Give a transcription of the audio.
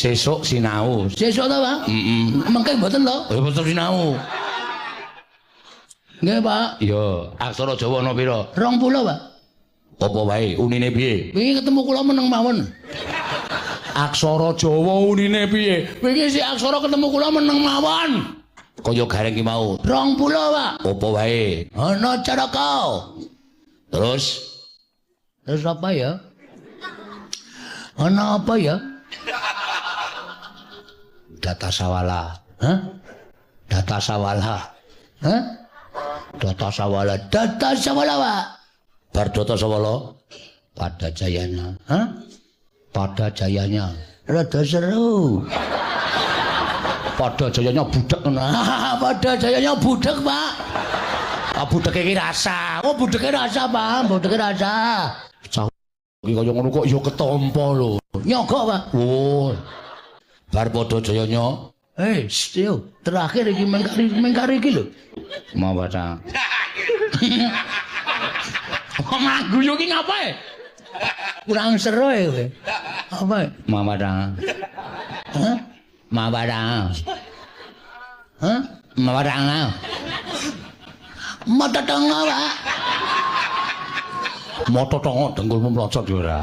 Sesuk sinau. Sesuk ta, Pak? Heeh. Mengke mboten to? Ya tetep sinau. Nggih, Pak. Iya, aksara Jawa ana pira? 20, Pak. Apa wae? Unine piye? Wingi ketemu kula meneng mawon. Aksara Jawa unine piye? Wingi si aksara ketemu kula meneng mawon. Kaya gareng ki mau. 20, Pak. Apa wae? Ana caraka. Terus Terus apa ya? Ana apa ya? Data sawala. Hah? Data sawala. Hah? Data sawala. Data sawala, Pak. Bar data sawala Pada jayanya. Hah? Pada jayanya. Rada seru. Pada jayanya budek ngono. Pada jayanya budek, Pak. Ah budeke iki rasa. Oh, budeke rasa, Pak. Budeke rasa. Cah iki kaya ngono kok ya ketampa lho. Nyogok, Pak. Oh. Bar padha jayanya Eh, yo, terakhir iki mengkari mengkari iki lho. mau baca. Kok malah guyu iki ngapae? Kurang seru ya kowe. Apa? Mau baca. Hah? Mau baca. Hah? Mau baca. Mata tengah, Pak. Mata tongo dengkulmu mlocot ya ora.